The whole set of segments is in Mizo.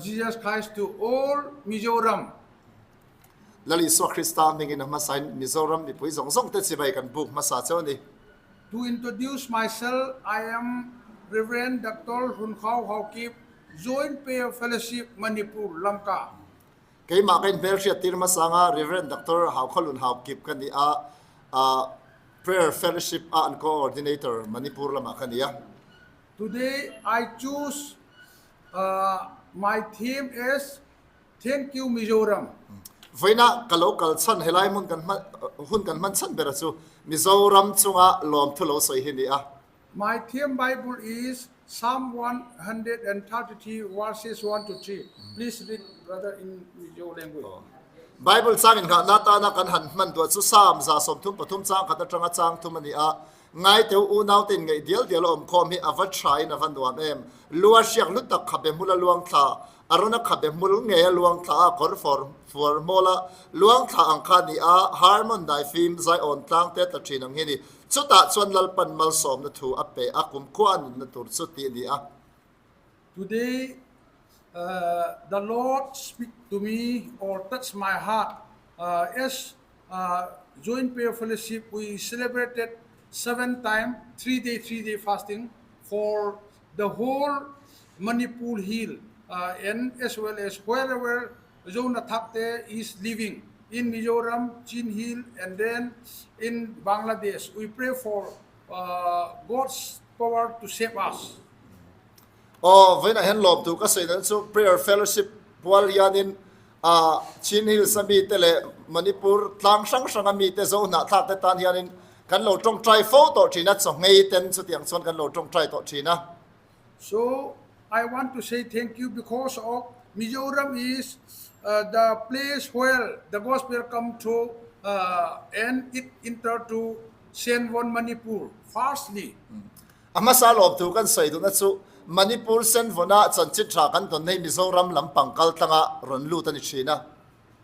Jesus Christ to all Mizoram. Lal Isua Krista hmingin a hmasain Mizoram mipui zawng zawng te chibai kan buk hmasa cheu a ni. To introduce myself, I am Rev. Doctor Hlunkhau Haokip, Joint Prayer Fellowship, Manipur, Lamka. Keimah ka inhmelhriat tir hmasanga Rev. Doctor Haukhalun Haokip ka ni a, Prayer Fellowship a an Coordinator Manipur lamah ka ni a. Today I choose my theme as Thank you Mizoram. Vawiinah ka lo kal chhan helai hmun kan hman hun kan hman chhan bera chu Mizoram chunga lawmthu lo sawi hi ni a. My theme Bible is Psalm 133 verses 1 to 3. Please read brother in Mizo language. Bible chang innghahna atana kan han hman duah chu Psalm 33 chang khat atanga chang thum a ni a. Ngai teu unau te in ngaih dial dial a awm khawm hi a va tha in a va nuam em. Lu a hriak hlu tak khabe hmul a luang thla, a rawn a khabe hmul ngei a luang thla a kawr fawr fuar hmawl a luang thla ang kha a ni a, Harmon daifim zaiawn tlang te tla thin ang hi a ni. Chutah chuan Lalpan malsawmna thu a pe a, kumkhua a nunna tur chu tih a ni a. Today the Lord speak to me or touch my heart as Joint Prayer Fellowship we celebrated seven time 3 day 3 day fasting for the whole Manipur hill and as well as wherever Zohnathakte is living in Mizoram, Chin Hill and then in Bangladesh. We pray for God's power to save us. Aw, vawiinah hian lawmtu ka sawi dan chu Prayer Fellowship pual hianin Chin Hills a mite leh Manipur tlang hrang hrang a mite Zohnahthlak te tan hianin kan lo tawngtai fo tawh thin a, chawhngei ten chutiang chuan kan lo tawngtai tawh thin a. So I want to say thank you because of Mizoram is the place where the gospel come to and it enter to Senvon Manipur firstly. A hmasa lawmtu kan sawi duhna chu Manipur Senvona chanchin tha kan tawn hi Mizoram lampang kal tlanga rawn lut a ni thin a.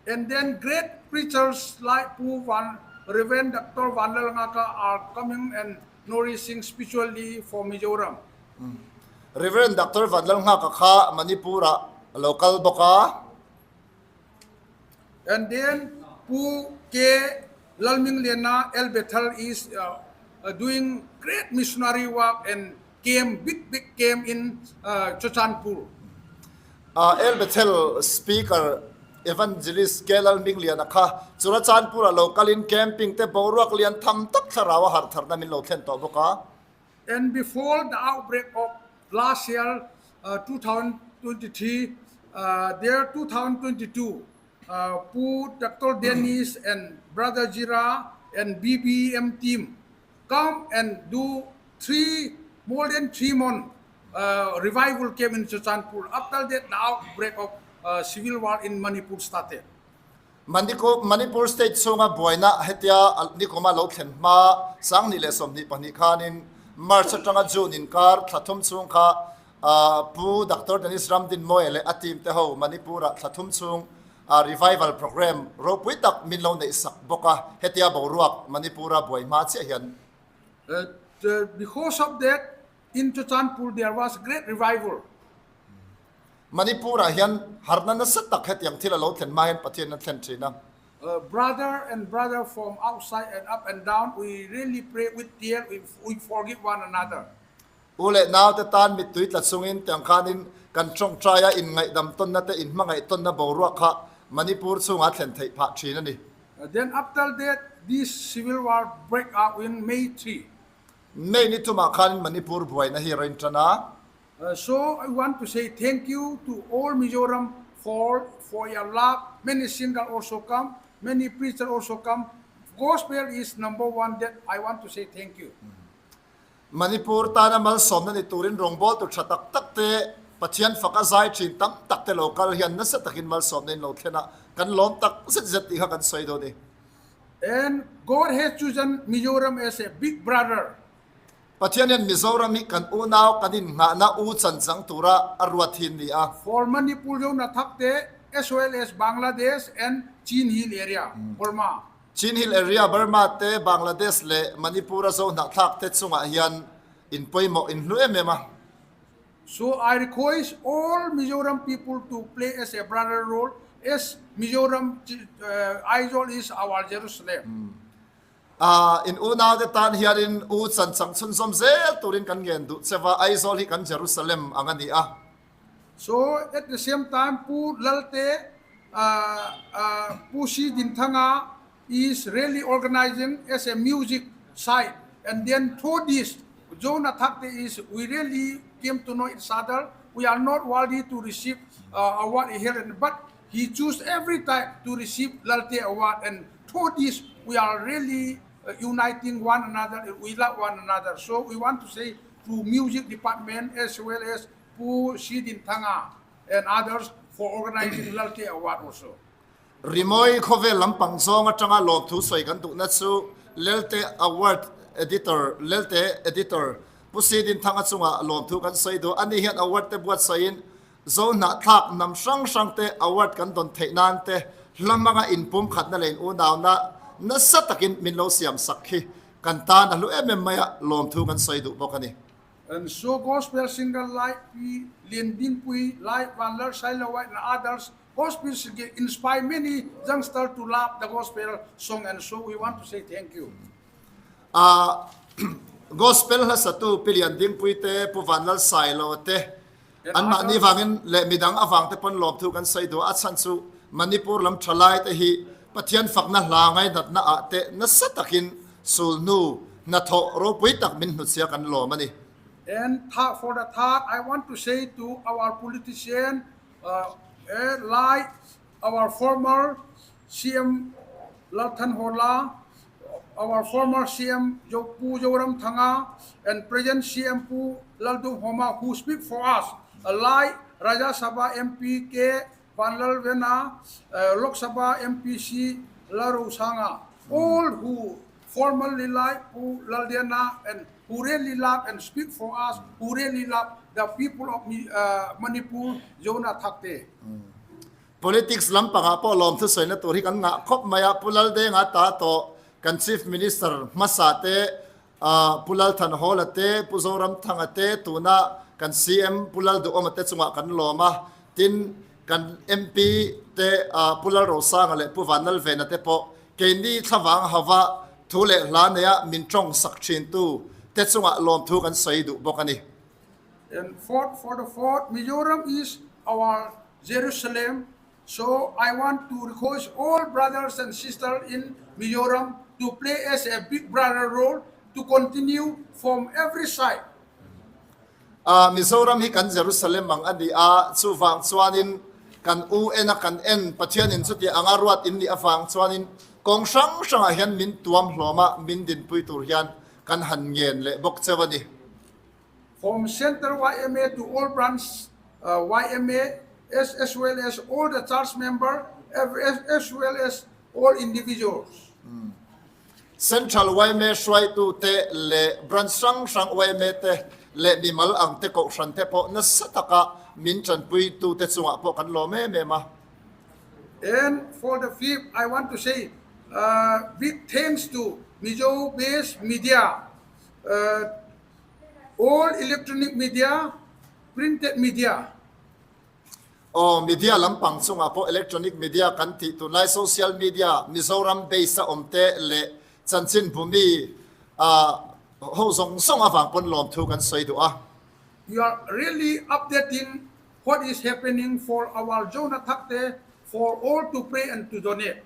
And then great preachers like Pu Van Rev. Doctor Vanlalngaka are coming and nourishing spiritually for Mizoram. Rev. Doctor Vanlalngaka kha Manipur-ah a lo kal bawk a. And then Pu K. Lalmingliana El Bethel is doing great missionary work and came big big came in Churachandpur. El Bethel Speaker Evangelist K. Lalmingliana kha Churachandpur-ah lo kalin camping te boruak lian tham tak thlarau a harh tharna min lo thlen tawh bawk a. And before the outbreak of last year 2023, there 2022, Pu Doctor Dennis and Brother Jira and BBM team come and do three more than 3 month revival came in Churachandpur. After that, the outbreak of civil war in Manipur started. Manipur state chhunga buaina hetia nikuma lo thlen hma 2024 khanin March atanga June inkar thla thum chhung kha Pu Doctor Dennis Ramdinmawia leh a team te ho Manipur-ah thla thum chhung revival program ropui tak min lo neih sak bawk a, hetia boruak Manipur-a buai hma chiah hian. Because of that, in Churachandpur there was great revival. Manipur-ah hian harhna nasa tak hetiang thil a lo thlen hma hian Pathian a thlen thin a. Brother and brother from outside and up and down, we really pray with tear, we forgive one another. U leh nau te tan mittui tla chungin tiang khanin kan tawngtai a inngaihdam tawnna te inhmangaih tawnna boruak kha Manipur chhungah thlen theih phah thin a ni. Then after that, this civil war break out in May 3. May ni tumah khanin Manipur buaina hi rawn tan a. So I want to say thank you to all Mizoram for your love. Many singer also come, many preacher also come. Gospel is number one that I want to say thank you. Manipur tana malsawmna ni turin rawngbawltu tha tak tak te, Pathian fak a zai thin tam tak te lo kal hian nasa takin malsawmna in lo thlen a, kan lawm tak zet zet tih kha kan sawi dawn i. And God has chosen Mizoram as a big brother. Pathian hian Mizoram hi kan unau kan innghahna u chanchang tura a ruat hi ni a. For Manipur Zohnathak te as well as Bangladesh and Chin Hill area, Burma. Chin Hill area, Burma te, Bangladesh leh Manipur a Zohnahthlak te chungah hian in pawimawh in hlu em em a. So I request all Mizoram people to play as a brother role as Mizoram Aizawl is our Jerusalem. A in unaute tan hianin u chan chang chhunzawm zel turin kan ngen duh che va, Aizawl hi kan Jerusalem ang a ni a. So at the same time Pu Lalte, Pu Si Dinthanga is really organizing as a music side and then through this Jonah Thakte is we really came to know each other. We are not worthy to receive award here, and but he choose every time to receive Lalte award, and through this we are really uniting one another. We love one another. So we want to say to music department as well as Pu Sidin Thanga and others for organizing Lalte award also. Rimawi khawvel lampang zawng atanga lawmthu sawi kan duhna chu Lelte Award Editor Lelte Editor Pu Sidin Thanga chungah lawmthu kan sawi duh. Ani hian award te buatsawiin Zo hnahthlak hnam hrang hrang te award kan dawn theih nan te hla hmanga inpum khatna leh in unauna nasa takin min lo siam sak hi kan tan a hlu em em mai a, lawmthu kan sawi duh bawk a ni. And so gospel singer like Pi Lian Dingpui, like Vanlal Sailova and others, gospel singer inspire many youngsters to love the gospel song, and so we want to say thank you. A gospel hla satu Pi Lian Dingpui te, Pu Vanlal Sailova te, anmahni vangin leh midang avang te pawn lawmthu kan sawi duh a, a chhan chu Manipur lam thalai te hi Pathian fakna hla ngainatna ah te nasa takin sulhnu hnathawh ropui tak min hnutchhia kan lawm a ni. And for the third, I want to say to our politician like our former CM Lal Thanhawla, our former CM Pu Zoramthanga and present CM Pu Lalduhoma who speak for us, like Rajya Sabha MP K. Vanlalvena, Lok Sabha MP C. Lalrosanga, all who formerly like Pu Lalliana and who really love and speak for us, who really love the people of Manipur, Zona Thakte. Politics lampangah pawh lawmthu sawina tur hi kan ngah khawp mai a, Pu Laldenga ta tawh kan Chief Minister hmasa te, Pu Lalthanhawla te, Pu Zoramthanga te, tuna kan CM Pu Lalduhawma te chungah kan lawm a, tin kan MP te Pu Lalrosanga leh Pu Vanlalvena te pawh keini thlavang hava thu leh hla neia min tawng sak thintu te chungah lawmthu kan sawi duh bawk a ni. And fourth, for the fourth, Mizoram is our Jerusalem. So I want to request all brothers and sisters in Mizoram to play as a big brother role to continue from every side. A Mizoram hi kan Jerusalem ang a ni a, chuvang chuanin kan u en a kan en Pathianin chuti anga ruat in nih avang chuanin kawng hrang hrangah hian min tuam hlawm a, min dinpui tur hian kan han ngen leh bawk cheu a ni. From Central YMA to all branch YMA as as well as all the church member as well as all individuals. Central yma hruaitute leh branch hrang hrang yma te leh mimal ang te kohhran te pawh nasa taka min tanpuitute chungah pawh kan lawm em em a. And for the fifth, I want to say big thanks to Mizo based media, all electronic media, printed media. Aw, media lampang chungah pawh electronic media kan tih tunlai social media Mizoram base a awm te leh chanchin bumi ho zawng zawng avang pawn lawmthu kan sawi duh a. You are really updating what is happening for our Jonah Thakte for all to pray and to donate.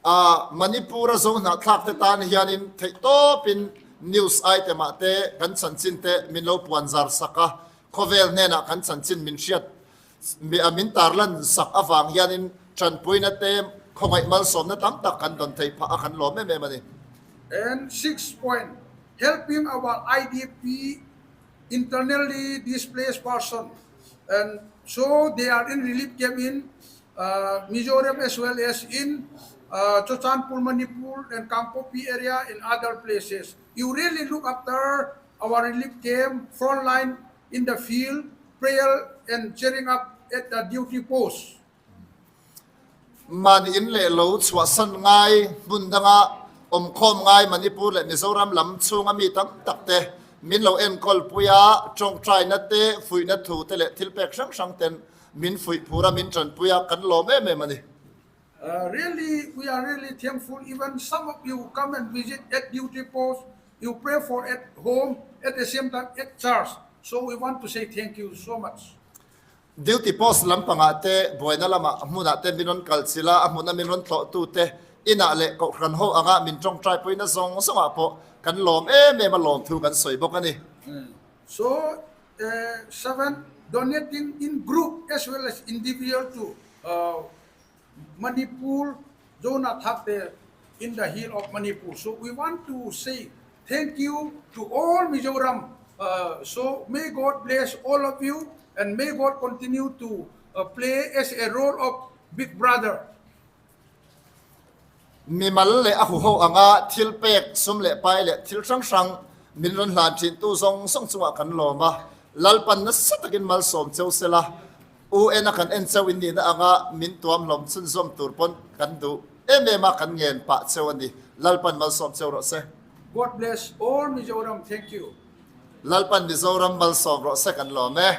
A Manipur-a zo hnahthlak te tan hianin theihtawpin news item ah te kan chanchin te min lo puan zar sak a, khawvel hnenah kan chanchin min hriat min tarlan sak avang hianin tanpuina te khawngaih malsawmna tam tak kan dawn theih phah a kan lawm em em a ni. And sixth point, helping our IDP internally displaced person and so they are in relief camp in Mizoram as well as in Churachandpur, Manipur and Kangpokpi area and other places. You really look after our relief camp, front line in the field, prayer and cheering up at the duty post. Mahni in leh lo chhuahsan ngai hmun danga awmkhawm ngai Manipur leh Mizoram lam chhunga mi tam tak te Min lo enkawl pui a, tawngtaina te, fuihna thu te leh thilpek hrang hrang ten min fuih phur a, min tanpui a, kan lawm em em a ni. Really, we are really thankful even some of you come and visit at duty post, you pray for at home, at the same time at church. So we want to say thank you so much. Duty post lampangah te, buaina lamah hmunah te min rawn kal chilh a, a hmuna min rawn tlawhtu te inah leh kohhran ho anga min tawngtai puina zawng zawngah pawh kan lawm em em a lawmthu kan sawi bawk a ni. So seven, donating in group as well as individual to Manipur, Zona Thakte in the hill of Manipur. So we want to say thank you to all Mizoram. So may God bless all of you and may God continue to play as a role of big brother. Mimal leh a huho anga thil pek, sum leh pai leh thil hrang hrang min rawn hlan thintu zawng zawng chungah kan lawm a, Lalpan nasa takin malsawm cheu sela, UN a kan en cheu in nihna anga min tuam hlawm chhunzawm tur pawn kan duh em em a kan ngen pah cheu a ni. Lalpan malsawm cheu rawh se. God bless all Mizoram thank you. Lalpan Mizoram malsawm rawh se kan lawm e.